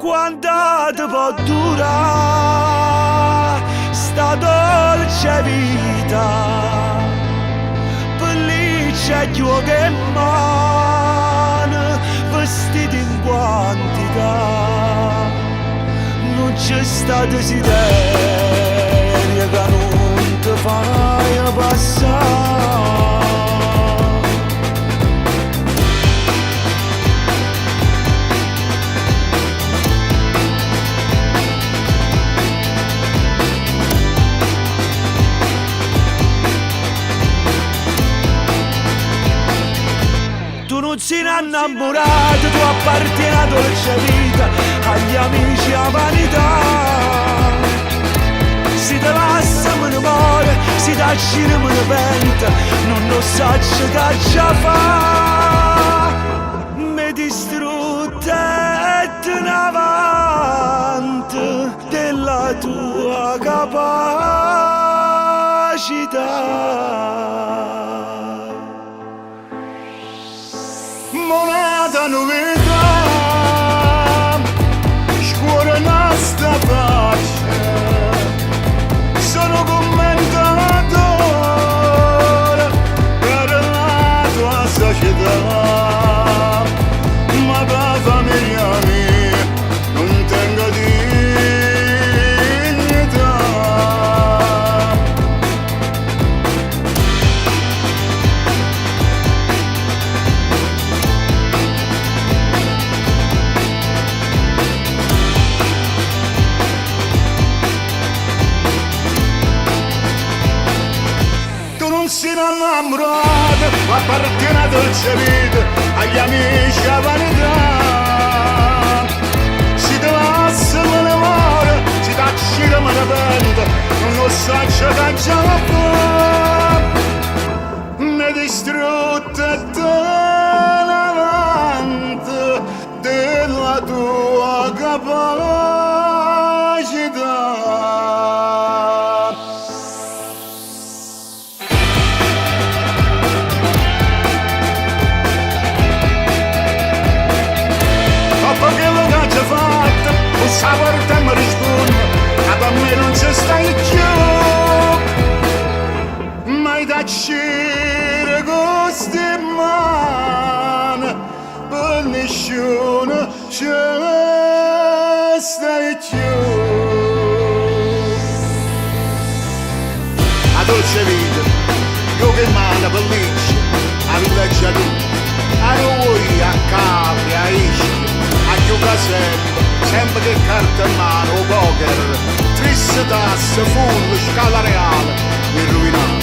Quant'ato po' durà 'sta dolce vita? Pelliccia e ghiuoche 'e mano, vestite in quantità. Nun ce sta desiderio ca nun te faje passà. Tu nun si' 'nnammurato, tu appartieni 'a dolce vita, agli amici 'a vanità. Si te lassa me ne more, si t'accire me ne pento, nun 'o saccio ch'aggia fa. Me distrutte e te n'avante della tua capacità. Mo n'ata novità, scuorna 'sta faccia, so' nu commentatore per la tua società, ma p' 'a famiglia mia nun tengo dignità. Tu nun si' 'nnammurato, appartiene 'a dolce vita, agli amici 'a vanità. Si te lassa me ne more, si t'accide me ne pento, nun 'o saccio ch'aggia fa. Me distrutto e te n'avante della tua capacità. Dopo chello che fatto, 'a porta mi risponde, che per me non ci stai più. Ma t'accide con 'ste mani, per nessuno ci stai più. A dolce vita, gioco in mano pelliccia, 'a villeggiatura, a noi, a Capri, a Ischia, a giocare sempre, sempre che carta in mano, 'o poker, tris tasse, full, scala reale, mi rovinato.